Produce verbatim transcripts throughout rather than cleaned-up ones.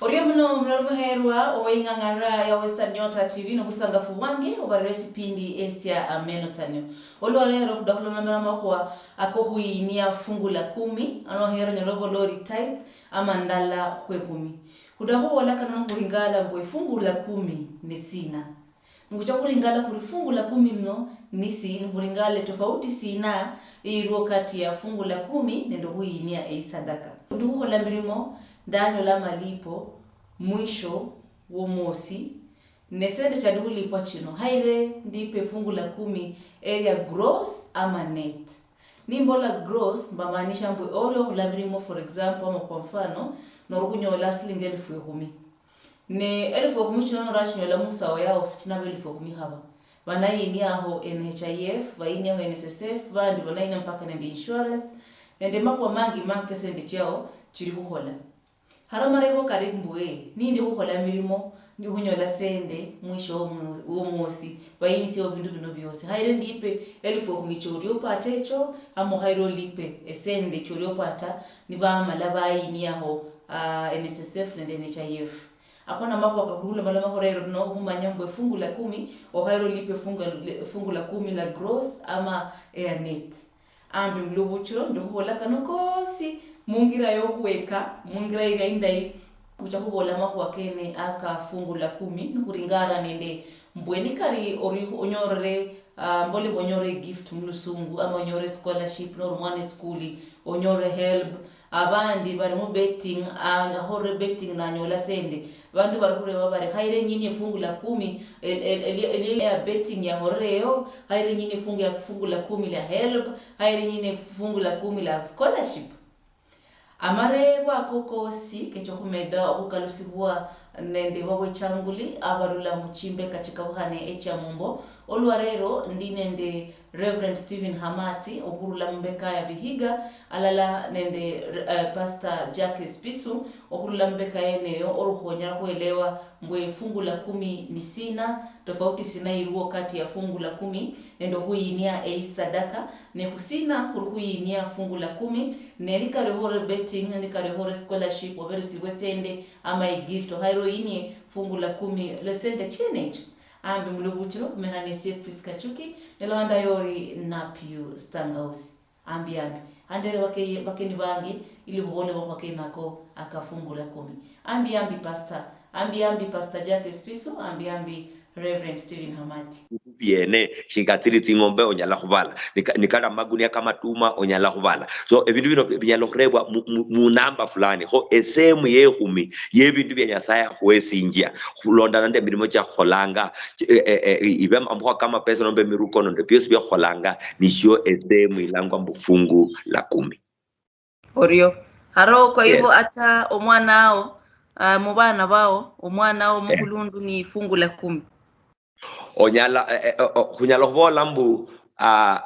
Orio muno muloli muherwa ow'ing'ang'ara ya Western Nyota T V, nobusangafu bwange obarera esipindi esia amenosanio. Olwaleero khudakhulomera amakhuwa akokhwiyinia fungu la kumi, ano hero nyala obola ori tithe, ama ndala khwekhumi. Khudakhubola kano nikhuringala mbu efungu la kumi ni sina. Nikhucha khuringala khuri fungu la kumi lino nisi, nikhuringala tofauti sina iliwo kati ya fungu la kumi nende okhuyinia eisadaka. Ndi khukhola mirimo, ndanyola amalipo mwisho womwosi, ne sende chandi khulipwa chino, haire ndipe fungu la kumi elia gross ama net. Nimbola gross, mbamaanisha mbu ori okhola mirimo, for example, ama kwa mfano, nori khunyola silingi elfu ekhumi. Ne elfu ekhumi chino norachinyola musawo yao, sichina ba elfu ekhumi khaba. Banayiniaho N H I F, bayiniaho N S S F, bandi banayinia mpaka nende insurance, nende makhuwa mangi mangi kesende chiao chiri khukhola. Haro marebo kari mbu, eh, nindi khukhola mirimo, ndi khunyola sende mwisho womu-, womwosi, bayinisieo bindu bino biosi. Haire ndipe elfu ekhumi chorio pata echo, ama haire olipe esende chorio pata, nibamala bayiniaho, ah, N S S F nende N H I F. Ako namakhuwa kakhurula maloma khurero no khumanya mbu efungu la kumi, okhaira olipe efungu, efungu la kumi la gross ama air net. Ambi mulubuchiro, ndi khubola kano kosi mungira yokhweka, mungira iria indayi. Khucha khubola amakhuwa kene aka fungu la kumi, nikhuringara nende mbwe nikari ori onyorere, ah, mbole mbu onyorere gift mulusungu, ama onyorere scholarship, nori omwana esikuli, onyorere help. Abandi bari mu betting, ah, ahorere betting nanyola sende. Bandu bari khureba bari, "Khaire nyini efungu la kumi, el-, el-, el-, el-, ya betting yahorere eyo, khaire nyini efungu ya, fungu la kumi la help, khaire nyini efungu la kumi la scholarship." Amarebo ako kosi kecha okhumeda okhukalusibwa nende babwechanguli abarula muchimbeka chikabukhane echia mumbo. Olwa rero ndi nende Reverend Stephen Hamati okhurula mumbeka ya Vihiga, alala nende, eh, Pastor Jack Espisu okhurula mumbeka yeneyo, olukhonyera khwelewa mbwe efungu la kumi ni sina, tofauti sina iliwo kati ya fungu la kumi nende okhuyinia eisadaka, ne khusina khuli khuyinia fungu la kumi, ne nikali ohore betting, nikali ohore scholarship, oberesibwe sende, ama igift, ohaire oyinie fungu la kumi lwesende chienecho. Ambi mulubuchiro, khumera nesie Prisca Chuki, nelwanda yori Napiu Stangausi. Ambi, ambi. Andere bake-, bakeni bange, ili khubole makhuwa kenako aka fungu la kumi. Ambi, ambi, Pastor. Ambi, ambi, Pastor Jack Espisu. Ambi, ambi, Reverend Stephen Hamati. Biene, shinga tsili tsing'ombe onyala khubala. Nika-, nikali amagunia kamatuma onyala khubala. So, ebindu bino bi-, binyala khurebwa mu, mu, mu namba fulani. Kho, esehemu yekhumi yebindu bia Nyasaye akhuhesinjia, khulondana nende emirimo chia khukholanga, eh, eh, eh, ibe amakhuwa kamapesa nomba emiruko nende biosi bia khukholanga, nisio esehemu ilangwa mbu fungu la kumi. Orio. Haro, kwa hivyo, yes, hata omwana ao, ah, mu bana bao, omwana ao, eh, mukhulundu ni fungu la kumi. Onyala, eh, eh, o-, o-, khunyala khubola mbu, ah,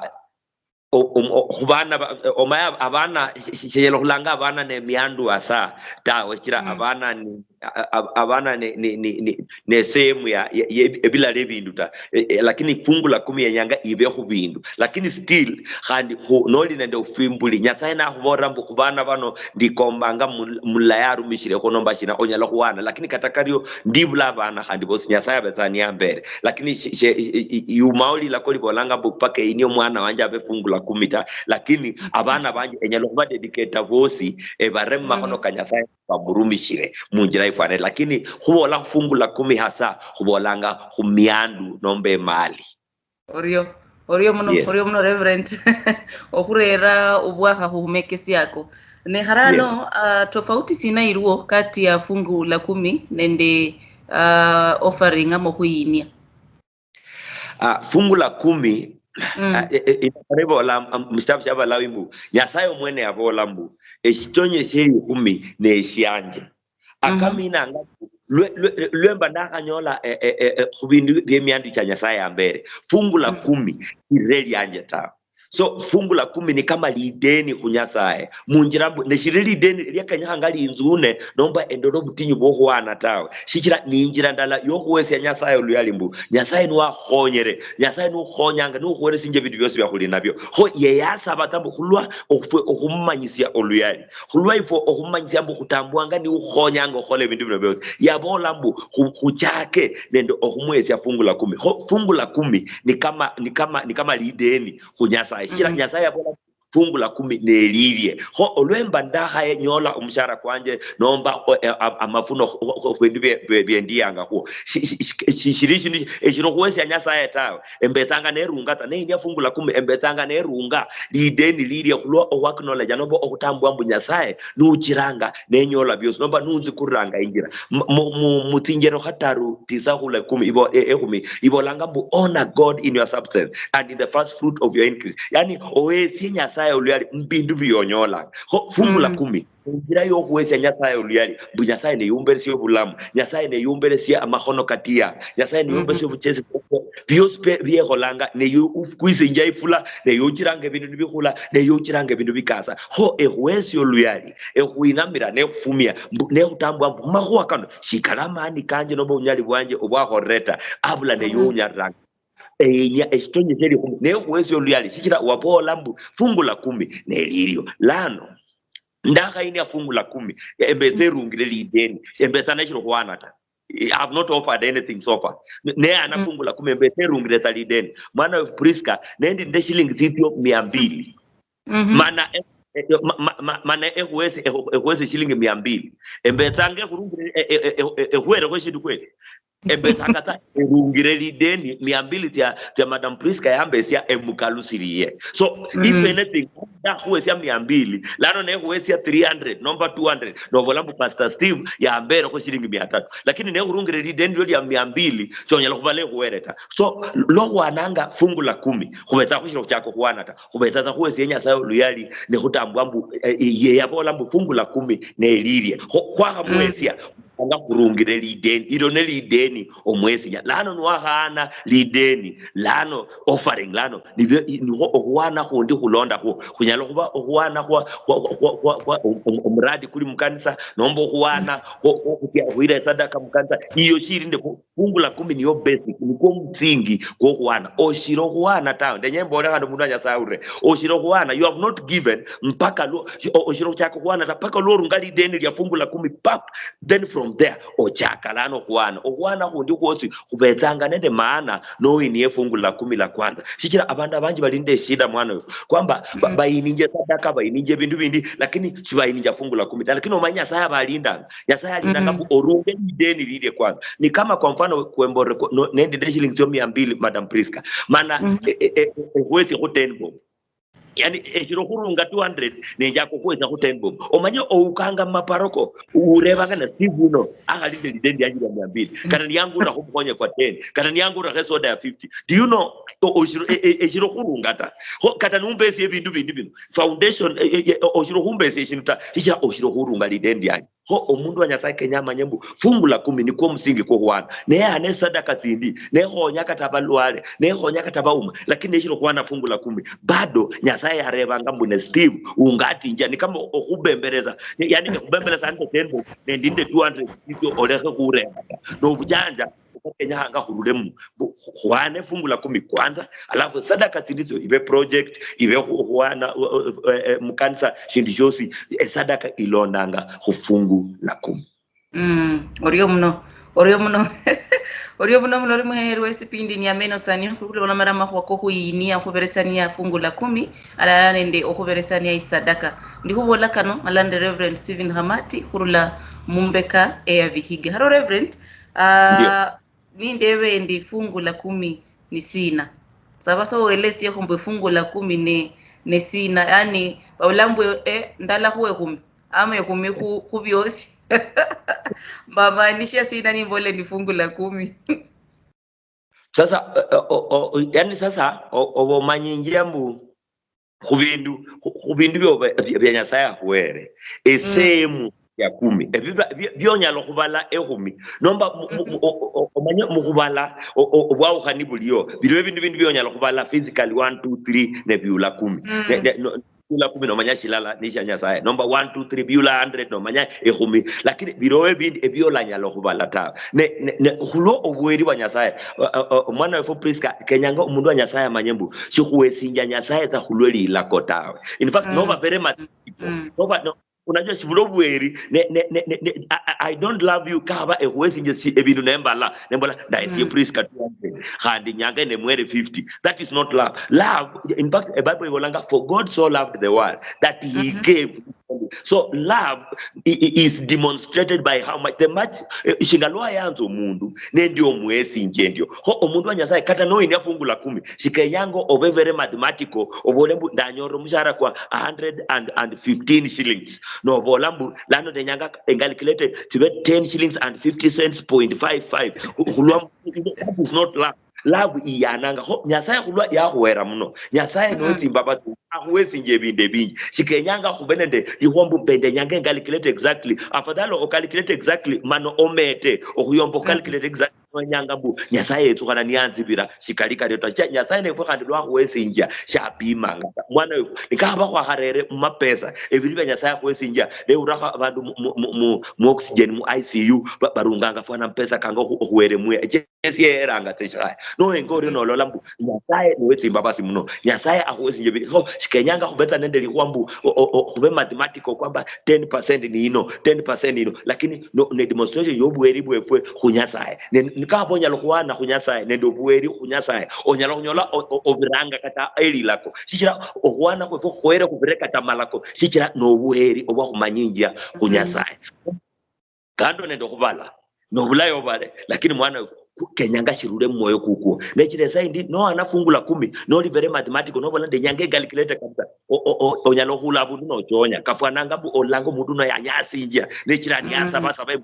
o-, o-, o-, khubana ba-, omaya abana, shi-, shi-, shinyala khulanga abana nemiandu asa tawe, shichira, mm, abana ni, a-, a-, abana ni, ni, ni, ni, ne sehemu ya, ya, ya ebilala ebindu ta. E, e, lakini fungu la kumi yenyanga ibe khu bindu. Lakini still, khandi khu, noli nende ofimbuli, Nyasaye nakhubolera mbu khubana bano ndikombanga mul-, mulala yarumishire kho nomba shina, onyala khuwana. Lakini kata kario, ndibula abana khandi bosi, Nyasaye abetsa niambere. Lakini shi-, she-, i-, i-, yuma olilako libolanga mbu paka eyini omwana wanje abe fungu la kumi ta. Lakini abana banje enyala khubadedicata bosi, ebare mumakhono ka Nyasaye. Bamurumishire munjira ifwana, lakini khubola khufungu la kumi hasa, khubolanga khumiandu nomba emali. Orio, orio muno, yes, orio muno, Reverend. Okhurera obwakha khuhumekesia ako. Ne harano, yes, ah, tofauti sina iliwo kati ya fungu la kumi nende, ah, offering ama okhuyinia? Ah, fungu la kumi, mm, ah, e, e, e, ibola, um, mushitabu shia Balawi mbu, Nyasaye omwene yabola mbu, "Eshitonye shie likhumi neshianje." Mhm. Akaminanga mbu, lwe, lwe, lwemba ndakhanyola, e, e, e, e, khubindu bie miandu chia Nyasaye ambere, fungu la, mm, kumi, shilire lianje tawe. So fungu la kumi ni kama lideni khu Nyasaye, munjira mbu neshiri lideni liakenyekhanga linzune nomba endole obutinyu bwokhuhana tawe, shichira ni injira ndala yokhuwesia Nyasaye oluyali mbu Nyasaye niwakhonyere, Nyasaye niukhonyanga, niukhuweresinjia ebindu biosi bia khuli nabio. Kho ye yasaba ta mbu khulwa okhufwe okhumumanyisia oluyali, khulwa ifwe okhumumanyisia mbu khutambwanga niukhonyanga okhukhola ebindu bino biosi, yabola mbu khu- khuchake nende okhumwesia fungu la kumi. Kho fungu la kumi ni kama ni kama ni kama lideni khu Nyasaye, shichira Nyasaye yabola fungu la kumi nelilie. Kho olwemba ndakhaye nyola omushara kwanje nomba o- e- a- amafuno khu- khu- khu bindu bie- bie- biendiyangakhuo, shi- shi- shi- shi- shiri shindu eshiri okhuwesia Nyasaye tawe, embetsanga nerunga ta. Neinia fungu la kumi, embetsanga nerunga lideni lilie khulwa okhwacknowledge nomba okhutambua mbu Nyasaye nuchiranga nenyola biosi nomba nunzikuriranga injira. Mu- mu- mu- mutsinjero khataru tisa khula kumi, ibo- e- ekhumi, ibolanga mbu honor God in your substance and in the first fruit of your increase. Yani owesie Nyasaye oluyali mbindu biyonyolanga. Kho fungu la kumi, injira yokhuwesia Nyasaye oluyali, mbu Nyasaye neyumberesia obulamu, Nyasaye neyumberesia amakhono katia, Nyasaye neyumberesia obuchesi bwokwo, biosi pe- biekholanga, neyukwisinjia ifula, neyuchiranga ebindu nibikhula, neyuchiranga ebindu bikasa. Kho ekhuwesia oluyali, ekhuinamira, nekhufumia, mbu- nekhutambua mbu makhuwa kano shikali amani kanje nomba obunyali bwanje obwakholere ta, abula neyounyaliranga. Einia eshitonye shelikhumi, nekhuwesia oluyali, shichira wabola mbu fungu la kumi nelilio. Lano, ndakhainia fungu la kumi, embetsa erungire lideni, embetsa neshiri khwana ta. I have not offered anything so far. Ne- neyana fungu la kumi, embetsa erungire tsa lideni. Mwana wefu Prisca, nendi nde shilingi tsitsio mia mbili. Mana e- e- ma- ma- ma- mana ekhuwesi ekhu- ekhuwesi shilingi mia mbili, embetsanga ekhurungire e- e- e- e- ekhuwerekho eshindu kweli? Embetsanga tsa erungire lideni mia mbili tsia tsia Madam Prisca yambesia emukalusiriye. So if anything, ndakhuwesia mia mbili, lano nekhuwesia three hundred nomba two hundred, nobola mbu Pastor Steve yamberekho shilingi mia tatu, lakini nekhurungire lideni lio lia mia mbili, shonyala khubala ekhuwere ta. So lwokhwananga fungu la kumi, khubetsa khushira khuchaka okhwana ta. Khubetsa tsa khuwesia Nyasaye oluyali, ne khutambua mbu eh, ye yabola mbu fungu la kumi nelilie. Kho khwakhamuwesia, anga khurungire lideni, ilo ne lideni omwesinya. Lano niwakhaana lideni, lano offering, lano nibyo nikhwo okhuwana khundi khulondakhwo. Khunyala khuba okhuwana khwa, khwa, khwa, khwa, khwa om- om- omuradi kuli mukanisa, nomba okhuwana khwo- khwo- khutya- khwira esadaka mukanisa. Iyo shiri nde khu- fungu la kumi niyo basic, nikwo omusingi kwokhwana. Oshira okhwana tawe. Ndenya embole khandi omundu wa Nyasaye aulire. Oshira okhwana, you have not given mpaka lwo, o- oshira okhwaka okhwana ta, mpaka lworunga lideni lia fungu la kumi, pap, then from there ochaka lano okhwana. Okhwana khundi khwosi khubetsanga nende maana nowinie fungu la kumi la kwanza. Shichira abandu abanji bali nende eshida, mwana wefu, kwamba ba- bayininje sadaka, bayininje ebindu bindi, lakini shibayininja fungu la kumi ta. Lakini omanye Nyasaye abalindanga. Nyasaye alindanga mbu orunge lideni lilie kwanza. Ni kama kwa mfano kwemborere ko- no- nendi ne shilingi tsio mia mbili, Madam Prisca, mana e- e- e- ekhwesi khu ten bob. Yani eshiro khurunga two hundred, nenjaka okhwesa khu ten bob. Omanye oukanga mumaparoko, urebanga na Steve uno akhali nende lideni lianje lia mia mbili, kata niyangura khumukhonye kwa ten, kata niyangura kho esoda ya fifty. Do you know? O- oshiro- e- e- eshiro khurunga ta. Kho kata numbesia ebindu bindi bino, foundation, e- e- e- oshiro khumbesia eshindu ta, shichira oshiro khurunga lideni lianje. Kho omundu wa Nyasaye kenya amanye mbu fungu la kumi nikwo omusingi kwo okhwana. Neyahana esadaka tsindi, nekhonya kata abalwale, nekhonya kata abauma, lakini neshiri okhwana fungu la kumi, bado Nyasaye yarebanga mbu ne Steve, ungatinjia, ni kama okhubembeleza, yani ekhubembeleza nende ten bob, nende nende two hundred, nitio olekhe khureba ta. Nobujanja, obwo kenyakhanga khurulemu, mbu khuhane fungu la kumi kwanza, alafu sadaka tsindi tsio ibe project, ibe khu- khuhana, uh, uh, uh, mukanisa, shindu shiosi, esadaka ilondanga khufungu la kumi. Mm, orio muno, orio muno, orio muno muloli muheherwa esipindi ni Ameno Sani, khuli khulomera amakhuwa kokhuyinia okhuberesania fungu la kumi, alala nende okhuberesania isadaka. Ndi khubola kano, alala nende Reverend Stephen Hamati, khurula mumbeka eya Vihiga. Haro Reverend, ah, nindeba endi fungu la kumi ni sina. Saba sa oelesiekho mbu fungu la kumi ne, ne sina. Yani, baula mbu, eh, ndala khu ekhumi, ama ekhumi khu, khu biosi. Mbamaanisha sina nimbola ni fungu la kumi? Sasa, eh, eh, o- o- yani sasa, o- oba omanyinjia mbu khubindu, khu- khubindu bioba- bia bia Nyasaye akhuhere, esehemu ya kumi. Ebiba-, bi-, byonyala okhubala ekhumi. Nomba mu-, mu-, mu-, o-, o-, omanye mukhubala o-, o-, obwawukhani buliyo. Biliwo ebindu, bindu byonyala okhubala physically, one, two, three, ne biula kumi. Ne, ne, no, biula kumi nomanya shilala ni sha Nyasaye. Nomba one, two, three, biula hundred nomanya ekhumi. Lakini biliwo ebindi ebyolanyala okhubala tawe. Ne, ne, ne, khulwo obuweri bwa Nyasaye, o-, o-, o-, omwana wefu Prisca, kenyanga omundu wa Nyasaye amanye mbu, shikhuwesinja Nyasaye ta khulwe lilako tawe. In fact, noba very much, noba, no, unajua shibula obuweri, ne, ne, ne, ne, ne, I, I, I don't love you, kaba ekhuwesinje si-, ebindu nembala, nembola, ndahesie Prisca two hundred, khandi nyanga ene mwere fifty. That is not love. Love, in fact, the Bible ibolanga, "For God so loved the world that he gave." So love i-, i-, is demonstrated by how much, the much, eh, shinga lwayanza omundu, nendi omwesinje ndio. Kho omundu wa Nyasaye, kata noyinia fungu la kumi, shikenyanga obe very mathematical, obole mbu, "Ndanyora omushahara kwa a hundred and fifteen shillings." Nobola mbu, "Lano nenyanga engalikilete chibe ten shillings and fifty cents point five five." Khu-, khulwa, that is not love. Love iyananga. Kho Nyasaye khulwa yakhuhera muno. Nyasaye noyo tsimbaba akhuwesinjia ebindu ebinji. Shikenyanga khube nende likhuwa mbu mbe ndenyanga engalikilete exactly. Afadhali ocalculate exactly, mano omete okhuyomba ocalculate exactly. Wenyanga mbu Nyasaye yetsukhana niyanzibira, shikali kario ta. Sha Nyasaye nefwe khandi lwakhuwesinjia, shapimanga ta. Mwana wefu, nikaba khwakharere mumapesa, ebindu bia Nyasaye akhuwesinjia, neurakho abandu mu, mu, mu, mu, mu oxygen, mu I C U, ba-, barunganga fwana mapesa kanga okhu-, okhuwere mwe. Esie eranga tse shikhaye. Nohenga orio nolola mbu Nyasaye niwe tsimbabasi muno. Nyasaye akhuwesinjia bi-, kho, shikenyanga khubetsa nende likhuwa mbu, o-, o-, o-, khube mathematical kwamba ten percent ni ino, ten percent ni ino. Lakini no, ne demonstration yobuheri bwefwe khu Nyasaye. Ne, nikaba onyala khuhana khu Nyasaye nende obuheri khu Nyasaye, onyala khunyola o-, o-, obiranga kata elilako. Shichira okhuhana khwefwe khwere khubire kata malako. Shichira nobuheri obwa khumanyinjia khu Nyasaye. Kando nende okhubala, nobulayi obale, lakini mwana wefu, ku-, kenyanga shirule mumwoyo kukwo. Nechira esaa indi, nohana fungu la kumi, noli very mathematical, nobola ndenyanga egalculate kabisa, o-, o-, o-, onyala okhula abundu nochonya. Kafwananga mbu olanga omundu uno yanyasinjia, nechira niasaba, saba em-,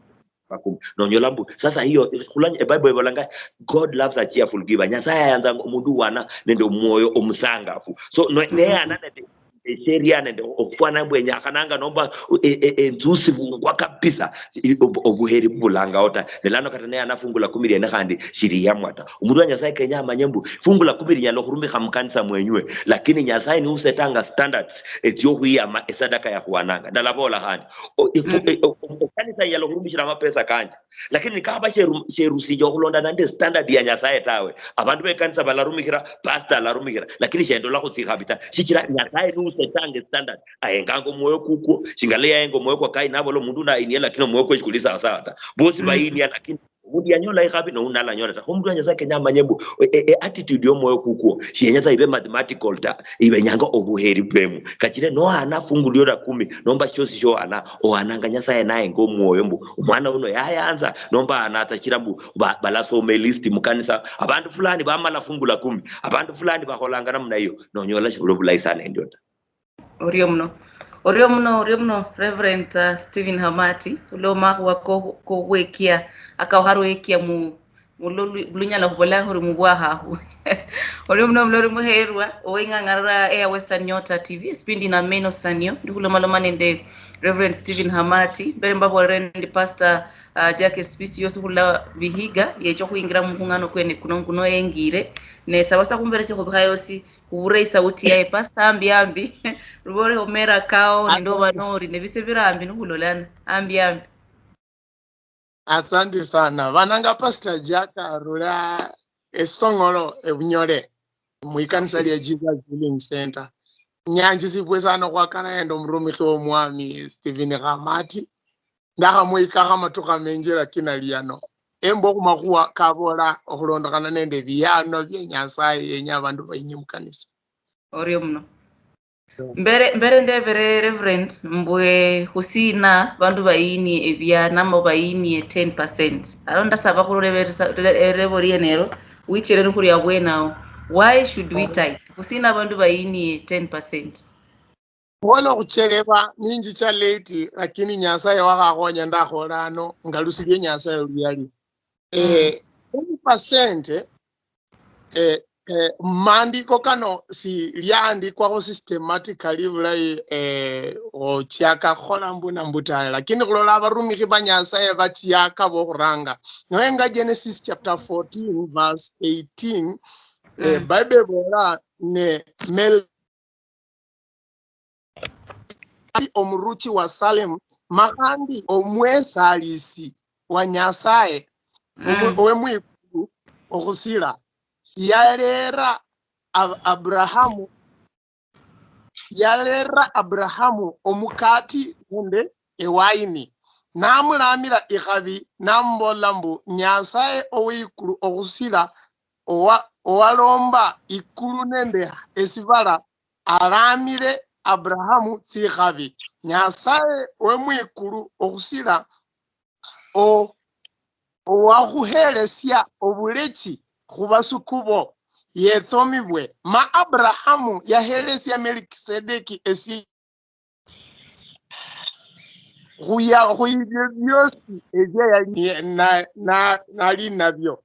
makumi. Nonyola mbu, sasa hiyo, khulanya, e Bible ibolanga, "God loves a cheerful giver." Nyasaye ayanzanga omundu uwana nende omwoyo omusangafu. So, no-, nehana nende esheria nende okhufwana mbu enyakhananga nomba e-, e-, enzusi bungwa kabisa, i-, ob-, obuheri bubulangawo ta. Ne lano kata neyana fungu la kumi liene khandi shiliyamwa ta. Omundu wa Nyasaye kenya amanye mbu fungu la kumi linyala okhurumikha mukanisa mwenywe, lakini Nyasaye niusetanga standards etsiokhwiyama esadaka yakhuwananga. Ndalabola khandi, o-, efu-, e-, o-, o-, ekanisa inyala okhurumishira amapesa kanje, lakini nikaba sheru-, sherusinjia okhulondana nende standard ya Nyasaye tawe, abandu bekanisa balarumikhira, pastor alarumikhira, lakini shendolakho tsikhabi ta, shichira Nyasaye niusetanga standard, ahenganga omwoyo kukwo, shingala yahenga omwoyo kwa Kaini, nabola omundu uno ainie, lakini omwoyo kwe shikuli sawasawa ta. Bosi bainia, lakini omundu yanyola ikhabi, noundi nalanyola ta. Kho omundu wa Nyasaye kenya amanye mbu, e, e, e attitude yomwoyo kukwo, shiyenya ta ibe mathematical ta, ibenyanga obuheri bwemwo. Kachire nohana fungu lio la kumi, nomba shiosi shiohana, ohananga Nyasaye nayenga omwoyo mbu, omwana uno yayanza, nomba ahana atachira mbu, ba-, balasoma elist mukanisa, abandu fulani bamala fungu la kumi, abandu fulani bakholanga namna hiyo, nonyola shibuli obulayi sana endio ta. Orio muno. Orio muno, orio muno, Reverend, uh, Stephen Hamati, olwo makhuwa ko-, kokhwekia, akawukharwekia mu, mu lu-, lu-, lunyala khubola khuri mubwahahu. Orio muno, muno ori muherwa, oweng'ang'arira Air Western Nyota T V, esipindi na Meno Sanio, ndi khulomaloma nende Reverend Stephen Hamati, mbere mbabolere ndi Pastor, uh, Jack Espisios khula Vihiga, yecha okhwingira mukhung'ano kwene kuno, kuno engire, ne saba sa khumberesia khubikha yosi, Khubura isauti yaye, Pastor, ambi, ambi. Rubore omera kao, nende oba nori, nebise bira ambi, nukhulolana. Ambi, ambi. Asante sana. Bananga Pastor Jack arula esongolo ebunyole mwikanisa lya Jesus Healing Center. Nyanjisibwe sana okhwakana nende omurumikhi w'omwami Stephen Khamati. Ndakhamwikakho amatukhu amenji, lakini ali ano. Embo khumakhuwa kabola okhulondokhana nende ebiyaano bia Nyasaye yenya abandu bayinie mukanisa. Orio muno. Mbere, mbere ndebere Reverend, mbwe khusina bandu bayinie ebiyaano ama bayinie ten percent? Aro ndasaba khureberesa, re-, erebo rienero, wichire nikhuli abwenawo. Why should we tithe? Khusina bandu bayinie ten percent? Bola okhucheleba ninjicha late, lakini Nyasaye wakhakhonya ndakhola ano, ngalusibie Nyasaye oluyali. Eh, ten percent, eh, Eh, maandiko kano silyaandikwakho systematically bulayi, eh, ochiaka khukhola mbu na mbu tawe, lakini khulola abarumikhi ba Nyasaye bachiaka bokhuranga. Noenga Genesis chapter fourteen verse eighteen, eh, Bible ibola ne Mel- omuruchi wa Salem, ma khandi omwesalisi wa Nyasaye owe mwikulu okhusila, yalera Ab- Abrahamu, yalera Abrahamu omukati nende ewayini, namulamila ikhabi, namubola mbu, Nyasaye owikulu okhusila owa- owalomba ikulu nende esibala alamile Abrahamu tsikhabi. Nyasaye we mwikulu okhusila o- owakhuhelesia obulechi khubasuku bo, yetsomibwe. Ma Abrahamu yahelesia Melikisedeki esi- khuya- khwibio biosi ebio yali ni- na- na- nali nabio.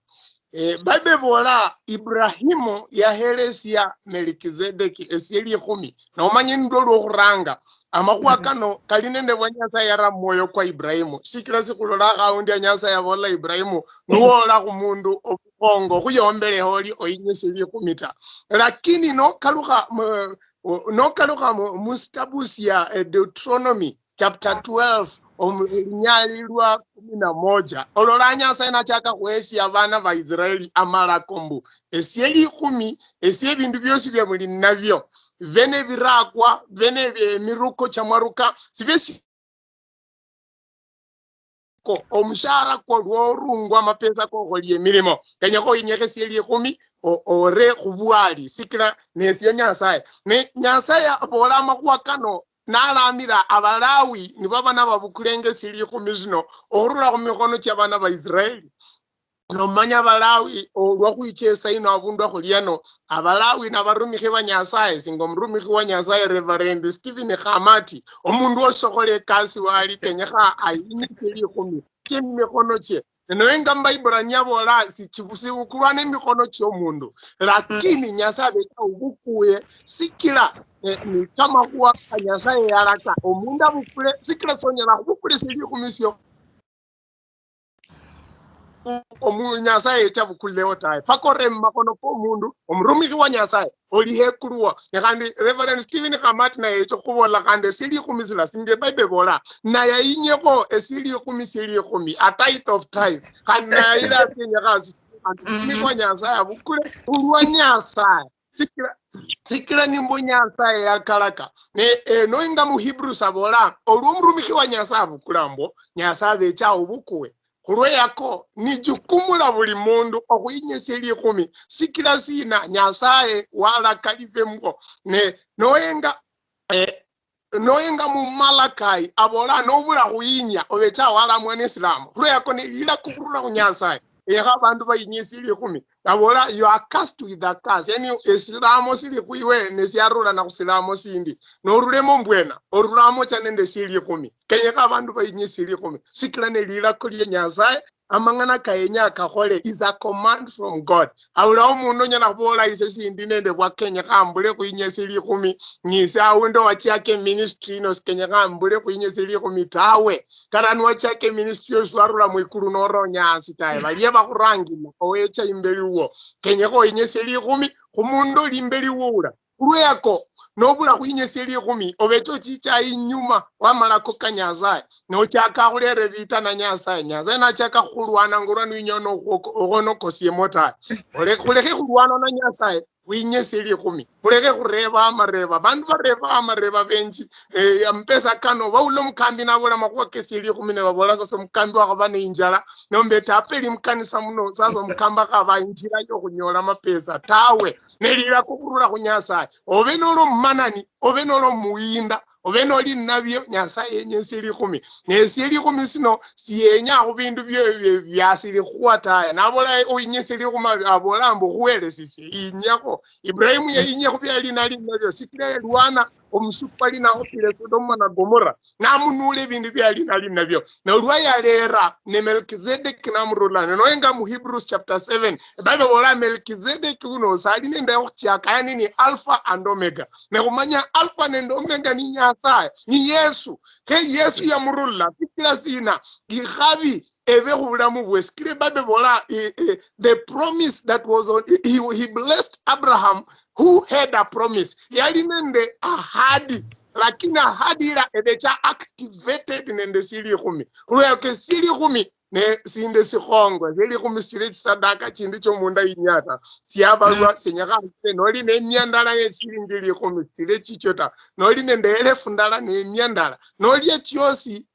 Eh, Bible ibola Ibrahimu yahelesia Melkizedeki esie likhumi. Nomanye nilwo lwokhuranga. Amakhuwa kano kali nende bwa Nyasaye yara mwoyo kwa Ibrahimu. Sikila sikhulola akhaundi ya Nyasaye yabola Ibrahimu, nuwola khumundu obukhongo, khuyombeleha oli oyinyesie likhumi ta. Lakini nokalukha mu- O- nokalukha mu- musitabu sia, eh, Deuteronomy chapter twelve, omu- olunyali lwa kumi na moja, olola Nyasaye nachaka khuhesia abana ba Israeli amalako mbu, esie likhumi, esie ebindu biosi bia muli nabio, bene birakwa, bene bi- miruko cha mwaruka, sibe si- ko omushahara kwo lworungwa amapesa kokholia emilimo, kenyekha oyinyekhesie likhumi, o- ore khubwali, sikila nesie Nyasaye. Ne Nyasaye abola amakhuwa kano nalamira Abalawi nibaba nababukulenge esie likhumi sino okhurula khumikhono chia bana ba Israeli. Nomanya Abalawi olwa khwicha esaino abundu akhuli ano, Abalawi nabarumikhi ba Nyasaye, singa omurumikhi wa Nyasaye Reverend Stephen Khamati, omundu osokhola ekasi wali kenyekha ayinise likhumi chie mumikhono chie. Noenga Mubaiburania abola sichibu- sibukulwa nemikhono chiomundu, lakini Nyasaye abecha obukuye sikila, eh, ni kamakhuwa ka Nyasaye yalaka omundu abukule, sikila sonyala khubukula esie likhumi sio omu- Nyasaye yecha bukulilewo tawe, paka ore mumakhono komundu omurumikhi wa Nyasaye oli hekuluwo. Ne khandi Reverend Stephen Khamati naye yecha okhubola khandi esie likhumi sila singa Bible ibola, naye ayinyekho esie likhumi sie likhumi, a tithe of tithe. Khandi naye ayile akenyekha asi khandi omurumikhi wa Nyasaye abukule olwa Nyasaye. Sikila, sikila nimbo Nyasaye yakalaka. Ne, eh, noinga mu Hebrews abola, olwo omurumikhi wa Nyasaye abukula mbo, Nyasaye abecha obukuwe. Khulweyako, ni jukumu la buli mundu okhwinyesia likhumi. Sikila sina Nyasaye walaka libe mbo. Ne, noenga, eh, noenga mu Malakai, abola, nobula khuyinya, obecha walamwa ne Isilamu. Khulweyako, ni lilako khurula khu Nyasaye. Lekha abandu bayinyesie likhumi. Abola, you are cursed with a curse. Yani, esilamo sili khwiwe nesiarulana khusilamo sindi. Norulemo mbwena, orulamo cha nende esie likhumi. Kenyekha abandu bayinyesie likhumi. Sikila ne lilako lie Nyasaye, amang'ana kayenya akakhole is a command from God. Abulaho omundu onyala khubola ise sindi nende bwa kenyekha mbule khwinyesia likhumi. Ng'ise aundi owachiaka eministry ino sikenyekha mbule khwinyesia likhumi tawe. Kata niwachaka eministry yosi warula mwikulu noronya hasi tawe, balia bakhurangila owecha imbeli wuwo. Kenyekha oyinyesie likhumi khumundu oli imbeli wuwo ula. Khulweyako, nobula khwinyesia likhumi, obecha ochicha inyuma wamalako ka Nyasaye, nochaka khulera ebita na Nyasaye. Nyasaye nachaka khukhulwana ngolwa niwinya okhwoko- okhwonokosiemo tawe. Ole- khulekhe khulwana na Nyasaye, khwinyesie likhumi. Khulekhe khureba amareba. Bandu bareba amareba benji. Eh, amapesa kano, baula omukambi nabola amakhuwa kesie likhumi, ne babola sasa omukambi wakhoba ne injala, nomba etapeli mukanisa muno, sasa omukambi akhaba injira yokhunyola amapesa tawe. Ne lilako khurula khu Nyasaye. Obe noli omumanani, obe noli omuyinda, obe noli nabio, Nyasaye yenyesie likhumi. Ne esie likhumi sino, siyenya khu bindu bie- bie- biasili khuwa tawe. Nabola, "Oyinyesie likhumi," abola mbu, "Khuwelesisie, yinyakho." Ibrahimu yeyinyekho bia lina lina bio, sikila yelwana omusuku kwali nakhupile Sodomu na Gomora, namunuula ebindu byali nali nabyo. Nolwa yaleera ne Melkizedeki namurula. Ne noyenga mu Hebrews chapter seven, Bible bola Melkizedeki uno sali nende okhuchiaka, yani ni Alpha and Omega. Ne khumanya Alpha nende Omega ni Nyasaye, ni Yesu. Khe Yesu yamurula, sikila sina? Ikhabi ebe khubulamu bwe. Sikila Bible bola, eh, eh, the promise that was on, he, he blessed Abraham who had a promise. Yali nende ahadi, lakini ahadi ila ebecha activated nende sili ikhumi. Khulweke sili ikhumi ne sinde sikhongo, sili ikhumi sili chisadaka chindi chomundu ayinyata. Siabalwa, mm, senyekha noli ne mia ndala ne silingi likhumi, sili chicho ta. Noli nende elefu ndala ne mia ndala. Noli chiosi,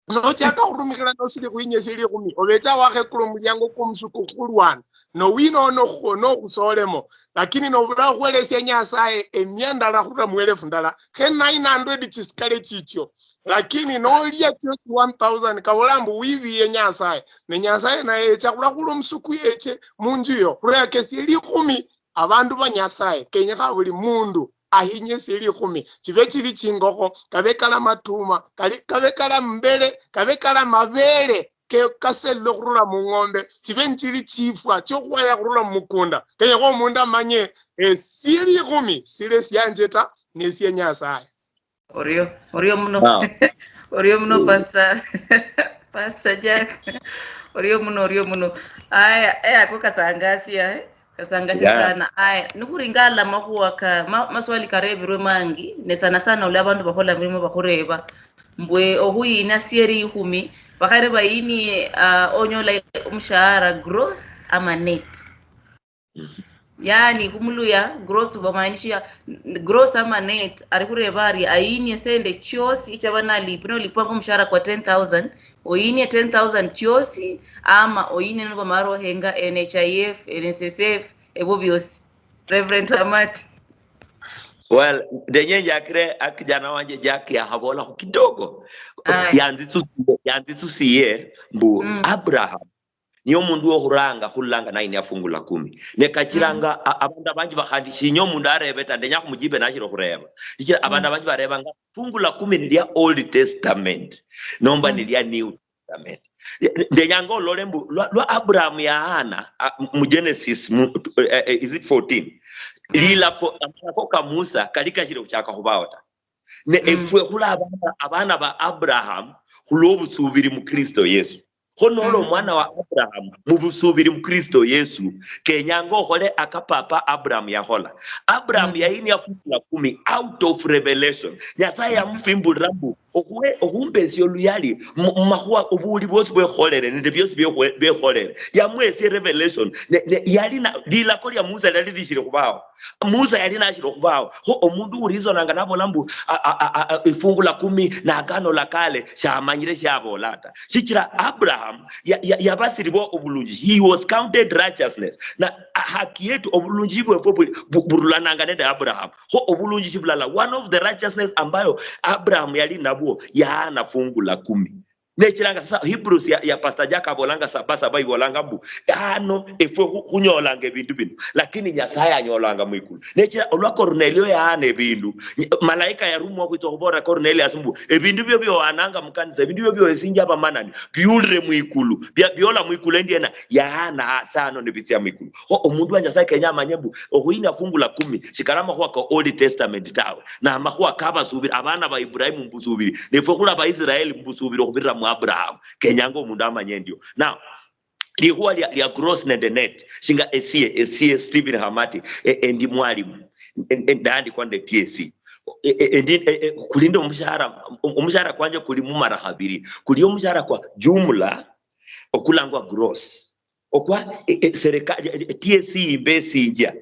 nochaka khurumikhira nosili khwinyia sili ikhumi, obecha wakhekula omulyango kwomusuku khulwana. Nowinono kho nokhusolemo, lakini nobula okhwelesia Nyasaye emia ndala khurula muelefu ndala, khe nine hundred chisikale chichio. Lakini nolia chiosi one thousand, kabola mbu wibiye Nyasaye, ne Nyasaye naye yecha khula khula omusuku yeche munju yo, khureka esie likhumi. Abandu ba Nyasaye, kenyekha buli mundu ahinyesie likhumi, chibe chili chingokho, kabe kala matuma, kali, kabe kala mbele, kabe kala mabele ke kaselile khurula mung'ombe, chibe nchili chifwa chiokhwaya khurula mumukunda. Kenyekha omundu amanye, eh, sili ikhumi sili esianje ta, nesie Nyasaye. Orio, orio muno. Orio muno, Pastor, Pastor Jack. Orio muno, orio muno. Aya, eh, ako kasangasia, eh? Kasangasia sana. Aya, nikhuringa ala makhuwa ka, ma-, maswali karebirwe mangi, ne sana sana olwa abandu bakhola mirimo bakhureba. Mbwe okhuyina sieri ikhumi, bakhaire bayinie, ah, onyola omushahara gross ama net. Yaani, khumuluya, gross bamaanisha, gross ama net, ari khureba ari, ayinie sende chiosi ichaba nalipi, nolipwanga omushahara kwa ten thousand, oyinie ten thousand chiosi, ama oyinie nibamala ohenga N H I F, N S S F, ebwo biosi. Reverend Amati. Well, ndenye njakire akijana wanje Jack yakhabolakho kidogo. Aye. Yanzitsusiye, yanzitsusiye mbu, mm, Abraham niye omundu wokhuranga khulolanga nayinia fungu la kumi. Ne kachiranga, mm, a-, abandu abanji bakhandi shinya omundu arebe ta, ndenya khumujibe nashiri okhureba. Shichira abandu, mm, abanji barebanga, fungu la kumi ni lia Old Testament nomba, mm, ni lia New Testament? Ndenyanga olole mbu lwa, lwa Abraham yaana, a, mu Genesis, mu, eh, eh, is it fourteen? Mm. Lilako, amalako ka Musa kali kashiri khuchaka khubaho ta. Ne, mm, efwe khuli abana, abana ba Abraham khulwobusubiri mu Kristo Yesu. Kho noli, mhm, omwana wa Abraham mubusubiri mu Kristo Yesu, kenyanga okhole aka papa Abraham yakhola. Abraham, mhm, yayinia fungu la kumi out of revelation. Nyasaye, mhm, yamufimbulira mbu okhuwe-, okhumbesia oluyali mu, mu makhuwa obuuli bwosi bwekholere nende biosi biekho-, biekholere. Yamuhesia revelation. Ne, ne, yali na, lilako lia Musa liali lishiri khubaho. Musa yali nashiri okhubaho. Kho omundu urisonanga nabola mbu, a, a, a, a, ifungu la kumi na agano la kale, shamanyire shiabola ta. Shichira Abraham ya, ya, yabasiribwa obulunji. He was counted righteousness. Na, a, haki yetu, obulunji bwefwe buli, bu-, burulananga nende Abraham. Kho obulunji shibulala. One of the righteousness ambayo Abraham yali nabwo, yaana fungu la kumi. Nechiranga sasa Hebrews ya, ya Pastor Jack abolanga saba saba, ibolanga mbu, ano efwe khu-, khunyolanga ebindu bino, lakini Nyasaye anyolanga mwikulu. Nechira olwa Kornelio yaana ebindu, ny-, malaika yarumwa khwitsa khubolera Cornelius mbu, ebindu bio bioananga mukanisa, ebindu bio bioesinja abamanani, biulire mwikulu, bia-, biola mwikulu endiena, yaana hasi ano nibitsia mwikulu. Kho omundu wa Nyasaye kenya amanye mbu, okhuyinia fungu la kumi, shikali amakhuwa ka Old Testament tawe, na amakhuwa kabasubiri, abana ba Ibrahimu mubusubiri, nefwe khuli Abaisraeli mubusubiri okhubirira mu Abraham. Kenyanga omundu amanye endio. Now, likhuwa lia, lia gross nende net, shinga esie, esie Stephen Hamati, e, endi mwalimu, e, e, ndaandikwa nende T S C. E, e, endi, e, e, kuli nende omushahara, omushahara kwanje kuli mumara khabiri, kuli omushahara kwa jumla, okulangwa gross. Okwa, e, e, serika-, e, e, T S C imbesinjia.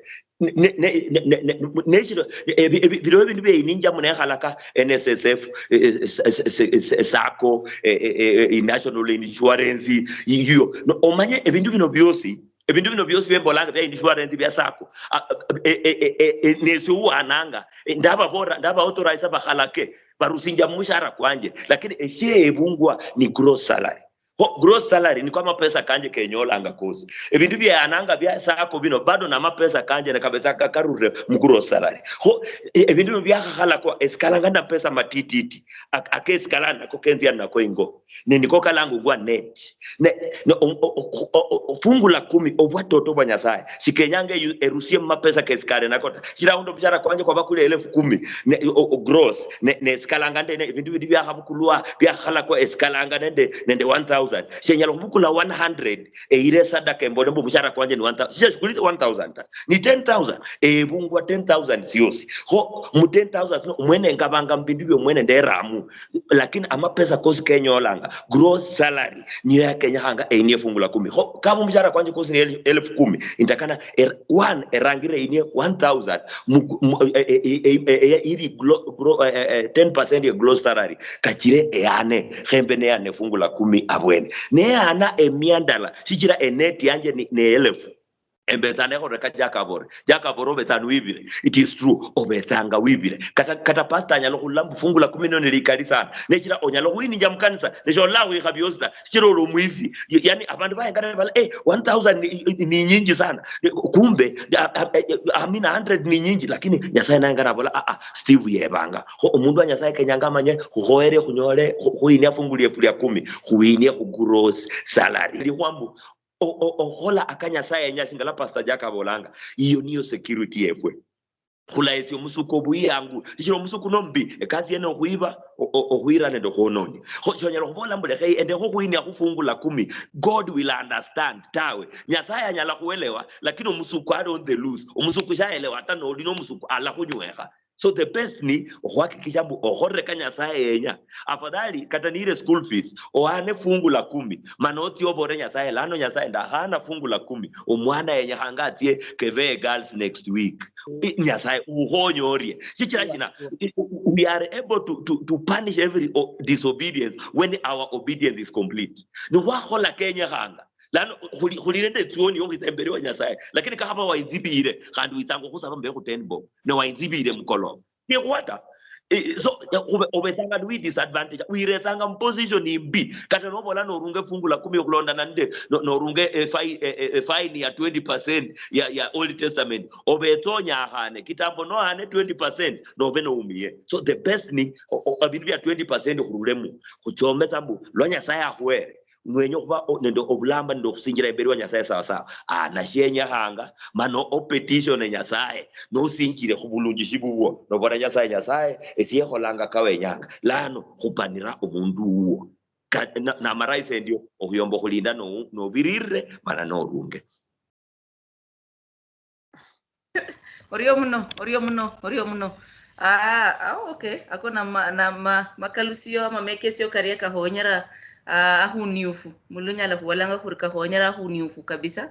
Ne, ne, ne, ne, ne, ne, neshiro, ebi-, ebi-, biro ebindu byeyininjamo nekhalaka N S S F, e, e, s-, s-, s-, s-, sacco, e, e, e, e, National Insurance, iyo. No, omanye ebindu bino biosi, ebindu bino biosi bembolanga bya insurance, bya sacco. A, e, e, e, e, e, nesi uwananga, e, ndababora, ndaba authorize bakhalake, barusinja mumushahara kwanje, lakini eshiebungwa ni gross salary. Kho gross salary niko amapesa kanje kenyolanga kosi. Ebindu byeyananga bya sacco bino bado na amapesa kanje ne kabetsa ka-, karurire mu gross salary. Kho e-, ebindu bino byakhakhalakwa esikalanga na pesa matititi ak-, akesikalanga nako kenzia nako ingo. Ne niko kalangungwa net. Ne, ne o-, o-, o-, o-, o-, fungu la kumi obwatoto bwa Nyasaye. Shikenyanga eyu-, erusie mu mapesa kesikale nako ta. Shira aundi omushara kwanje kwabakula elefu kumi. Ne, o-, o-, gross. Ne, ne sikalanga nde, ne, ebindu bindi byakhabukulwa, byakhalakwa esikalanga nende, nende one thousand. Shenyala khubukula one hundred, eyire esadaka embole mbu omushara kwanje ni one thousand. Shira shikuli one thousand ta. Ni ten thousand. Ebungwa ten thousand tsiosi. Kho, mu ten thousand tsino, omwene ngabanga mu bindu bio mwene nderamu. Lakini amapesa kosi kenyolanga, gross salary, niyo yakenyekhanga einie fungu la kumi. Kho, kaba omushara kwanje kosi ni el-, elfu kumi, intakana er-, one erangire einie one thousand, mu, mu, e, e, e, e, e, e, iri glo-, gro-, e, e, e, ten percent ya gross salary, kachire eane, khembe neane fungu la kumi abwene. Neana emia ndala, shichira eneti yanje ni, ni elfu. Embetsa nekholere ka Jack Abore. Jack Abore obetsa niwibire. It is true. Obetsanga wibire. Kata, kata pastor anyala khula mbu fungu la kumi nio nilikali sana. Nechira onyala khwininja mukanisa, neshola wikha biosi ta. Shichira oli omwifi. Y-, yani, abandu bayengana bala, "Eh, one thousand ni, ni, ni nyinji sana." Kumbe, a, a, a, I mean, a hundred ni nyinji, lakini Nyasaye nayengana abola, "Ah, ah, Steve yebanga." Kho omundu wa Nyasaye kenyanga amanye, khukhoere, khunyole, khu-, khwinia fungu liefu lia kumi, khwinie khu gross salary. Likhwa mbu, o-, o-, okhola aka Nyasaye yenya, shingala Pastor Jack abolanga, iyo niyo security yefwe. Khulahesia omusuku obuyangu, shichira omusuku nombi, ekasi yene okhwiba, o-, o-, okhwira nende okhwononia. Kho shonyala khubola mbu, "Lekhe endekho khwinia khufungu la kumi." God will understand, tawe. Nyasaye anyala khuelewa, lakini omusuku ali on the loose. Omusuku shaelewa ata noli nomusuku alakhunywekha. So the best ni okhwakikisha mbu okholere ka Nyasaye yenya. Afadhali kata niire school fees, ohane fungu la kumi, mana otsie obore Nyasaye, "Lano Nyasaye, ndakhana fungu la kumi, omwana yenyekhanga atsie Kevee Girls next week." I, Nyasaye, ukhonye orie. Shichira shina, i, u-, we are able to, to, to punish every o-, disobedience when our obedience is complete. Nikhwakhola kenyekhanga. Lano khuli, khuli nende etsioni yokhwitsa imberi wa Nyasaye. Lakini kakhaba wainzibire, khandi witsanga okhusaba mbekhu ten bob. Ne wainzibire mukoloba. Sikhwa ta. Eh, so, eh, khube-, obetsanga niwi disadvantage. Wiretsanga mu position imbi. Kata nobola norunga efungu la kumi okhulondana nende, no-, norunga e fi-, e, e, e fine ya twenty percent ya, ya Old Testament. Obetsa onyakhane. Kitambo nohane twenty percent, nobe noumiye. So the best ni, o-, o-, ebindu bia twenty percent khurulemu. Khuchome tsa mbu, lwa Nyasaye akhuhere. Nwenya okhuba o-, nende obulamba nende okhusinjira imberi wa Nyasaye sawasawa. Ah, nashenyekhanga, mana opetitione Nyasaye, nosinjire khubulunjishi bubwo, nobola Nyasaye, "Nyasaye, esie ekholanga kawenyanga, lano khupanira omundu wuwo." Ka-, na-, namara ise ndio okhuyomba okhulinda no-, nobiririre, mana norunge. Orio muno, orio muno, orio muno. Ah, ah, okay. Ako na ma-, na ma-, makalusio ama mekesio karia kahonyera, ah, ahuniufu. Mulunyala khubolanga khuri kahonyera ahuniufu kabisa.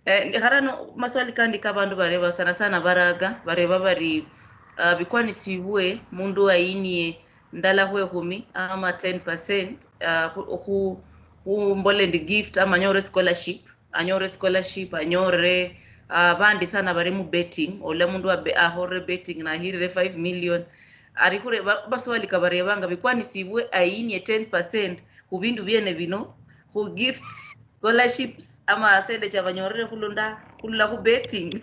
Eh, ndi-, harano maswali kandi ka bandu bareba sana sana baraga, bareba bari, ah, bikwanisibwe mundu ainie ndala khwe khumi ama ten percent, ah, khu, khu, khu mbole ndi gift ama anyore scholarship. Anyore scholarship, anyore, ah, bandi sana bari mu betting, ola mundu abe-, ahorere betting nahirire five million. Ari khure-, ba-, baswali kabarebanga bikwanisibwe ainie ten percent khu bindu biene bino, khu gifts, scholarships, ama sende chabanyorere khulunda, khulula khu betting.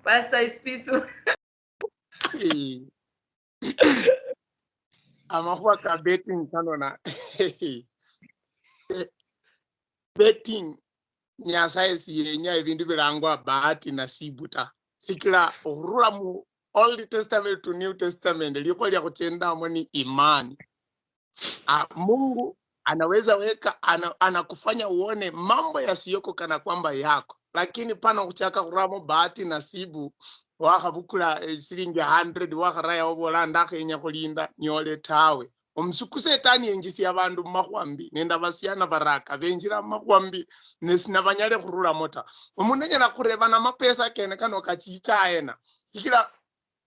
Pastor Ispisu. Amakhuwa ka betting kano na betting, Nyasaye siyenya ebindu bilangwa bahati nasibu ta. Sikila okhurula mu Old Testament to New Testament, likhuwa lia khuchendamo ni imani. Ah, Mungu anaweza weka, ana-, anakufanya uone mambo yasiyoko kana kwamba yako. Lakini pana khuchaka khuramo bahati nasibu, wakhabukula, eh, silingi hundred, wakharaya wabola, "Ndakhenya khulinda, nyole," tawe. Omusuku Setani yenjisia abandu mumakhuwa mbi, nende abasiani baraka, benjira mumakhuwa mbi, ne sinabanyale khurulamo ta. Omundu anyala khureba, "Namapesa kene kano kachicha ena?" Sikila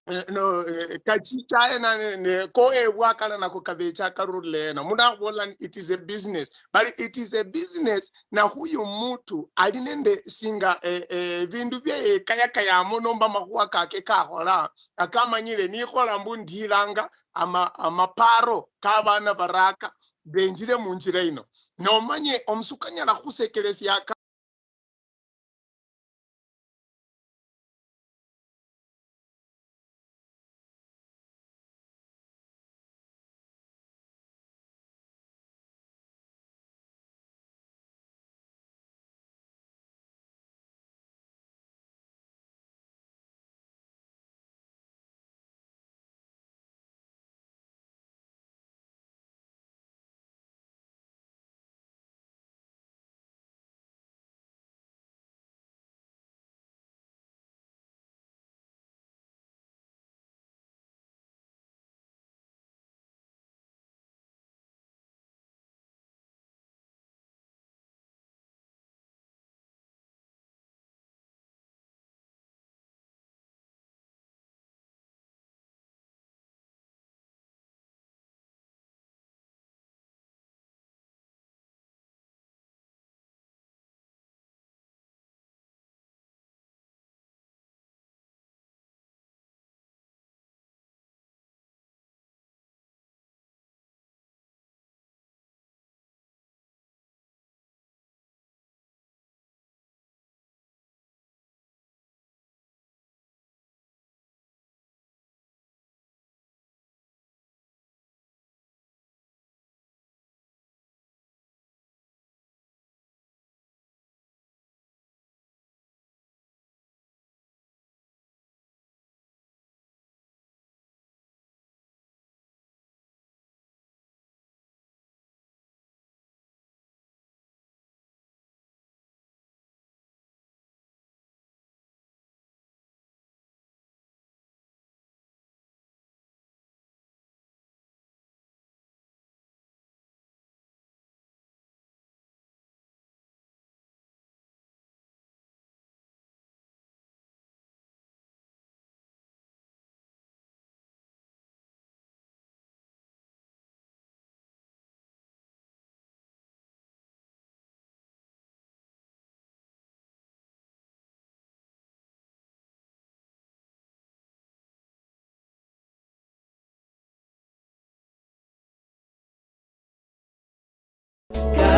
eh, no, eh, kachicha ena ne, ne, ko ebwakala nako kabecha karurule ena. Mundu akhubola ni, "It is a business." But it is a business na huyu mutu ali nende singa, eh, eh, bindu bye kayakayamo nomba makhuwa kake kakhola, akamanyire nikhola mbu ndilanga ama-, amaparo ka bana baraka. benjire munjira ino. Nomanye omusuku anyala khusekelesia aka-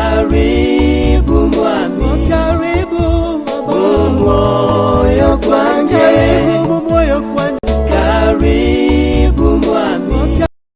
Karibu mwami. Karibu. Omwo.